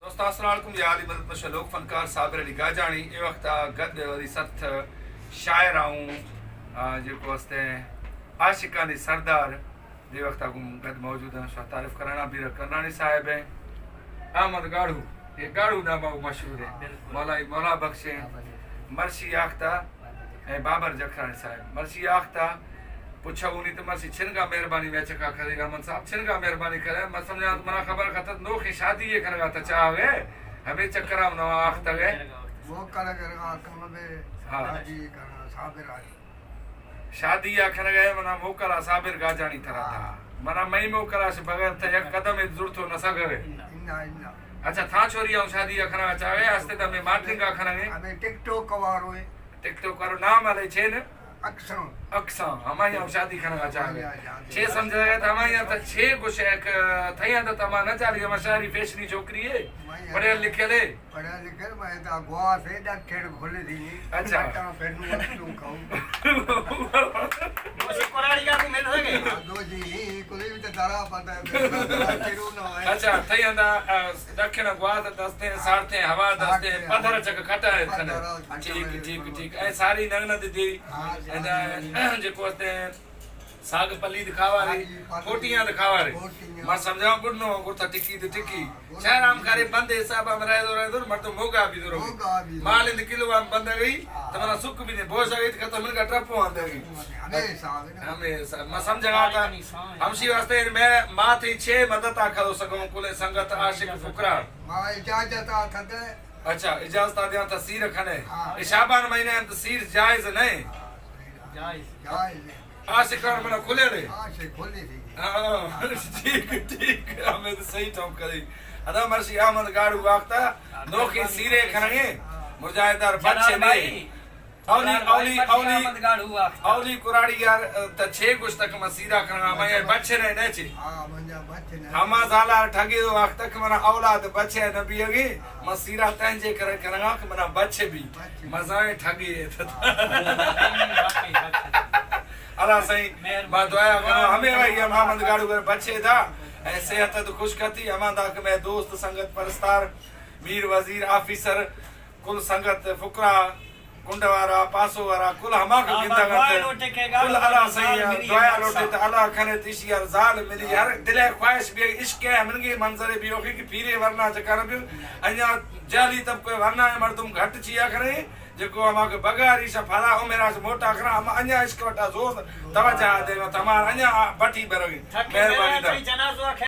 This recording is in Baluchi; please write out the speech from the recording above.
دوستاں، السلام علیکم۔ یا علی مدد بخش لوک فنکار صابر علی گاجانی۔ اے وقت ءَ گد وتی ست شاعر آؤں، آ، جیکو ہستے عاشقانی سردار، دے وقت ءَ گوں گد موجود ہیں، شاہ تعارف کرانا بیر کنرانی صاحب ہیں، احمد گاڑو، یہ گاڑو نام ءَ مشہور ہے، مولا، مولا بخش ہیں، مرشی آختہ، اے بابر جکھرانی صاحب، مرشی آختہ، پچھا اونی تو مرشی چنگا مہربانی میں چکا کرے گا من صاحب، چنگا مہربانی کرے، من سمجھا تو منا خبر خطت نوخی شادی یہ کرگا تا چاہ گئے، ہمیں چکر ہم نوا آختہ گئے۔ وہ کرے کرگا کم بے، ہاں۔ شادی کرنا صابر آئی۔ شادی آ کنگ ءَ منا موکل ءَ صابر گاجانی ترا دا۔ منا مئی موکل ءَ بغیر تہ یک قدم ءَ زرتو نہ سگے۔ انا، انا۔ اچھا، تھا چھوری ہم شادی آ کنگ ءَ چاہے، ہستے تہ میں ماڈلنگ آ کنگ ءَ۔ ہمیں ٹک ٹاک کواروے۔ ٹک ٹاک کارو نام علی چین؟ اکساں۔ اکساں، ہمائی ہم شادی کنگ ءَ چاہے۔ ہمائی ہم شادی۔ چے سمجھا گئے تہ ہمائی ہم تہ چے گوشے کہ تھیا تہ تما نہ چالی، ہم شہری فیشنی چھوکری ہے۔ ہمائی ہم پڑھے لکھے لے۔ پڑھا لکھا، میں تا گواس ہے، ڈاکٹر کھلے دی۔ اچھا۔ ڈاکٹر پھر نو تو کھاؤں۔ دوشی کراڑی کا کو مل سکے؟ ہاں، دوشی نہیں، کوئی بھی تو دارا پتا ہے، پھر دارا کرو نہ ہے۔ اچھا، تھئی ہندا، آ، دکھنا گواس دستے، سارتے، ہوا دستے، سارتے، پدھر چک کھٹا ہے کھنے۔ پدھر چک ٹھیک، کھٹا ہے۔ ٹھیک، ٹھیک۔ اے ساری نگنا دی دی۔ ہاں، ادا، جی۔ جے کو ہستے، ساگ پلی دکھاوا رے، ہاں جی، پلی۔ پھوٹیاں دکھاوا رے۔ پھوٹیاں۔ ما سمجھا گڑنو، گڑتا ٹکی تے ٹکی۔ ہاں، گڑ شہر ہم کرے بندے حساب ہم رہ دو، رہ دو، مردم موگا بھی دو۔ موگا بھی دو۔ مال اند کلو ہم بندہ گئی، ہاں۔ تو منا سک بھی نہیں، بوشا گئی تو ختم من کا ٹرپو آندے گئی۔ ہمیں حساب ہے نا۔ ہمیں حساب۔ ما سمجھا تھا، ہمشی واسطے میں ماتی چھ مدد آ کرو سکوں، کلے سنگت عاشق فقرا۔ ما اجازت آ تھا تے۔ اچھا، اجازت آ دیاں تا سیر کھنے۔ ہاں۔ اے شعبان مہینے ہم تا سیر جائز نہیں۔ جائز۔ جائز ہے۔ عاشقان منا کھلے رے۔ عاشق کھلے رے۔ ہاں، ٹھیک، ٹھیک، ہمیں تو صحیح ٹھوک کری۔ ادا مرشی احمد گاڑو واقتا، نوخی سیرے کھنگے، مجاہدار بچے نے۔ اولی، اولی، اولی، اولی کراڑی یار، تا چھ گوشت کہ من سیرا کھنگا، میں بچے نے، نے چے۔ ہاں، منجا بچے نے۔ ہما زالا ٹھگے دو وقت کہ منا اولاد بچے نبی اگے، من سیرا تنجے کر-، کھنگا کہ منا بچے بھی۔ مزائیں ٹھگی ہے۔ اللہ سائیں، ما دعایا کنو، ہمیں وہی ہم احمد گاڑو گر بچے دا، اے صحت تو خوش کرتی، ہما دا کہ میں دوست سنگت پرستار، میر وزیر آفیسر، کل سنگت فقرا، کنڈوارا، پاسو وارا، کل ہما کو گندا گتے۔ کل اللہ سائیں، دعایا لوٹے تو اللہ کھنے تیشی ہر زال ملی، ہر دل خواہش بھی عشق ہے، منگی منظر بھی اوخی کہ پیرے ورنا چکر بھی، انیا جالی طبقے ورنا ہے، مردم گھٹ چیا کرے، جکو ہما کہ بگاری شا پھلا عمر آج موٹا کرا، ہم انیا عشق وٹا زور توجہ دے گا، تمار انیا بٹی برگی۔ مہربانی دا۔ جنازو کھے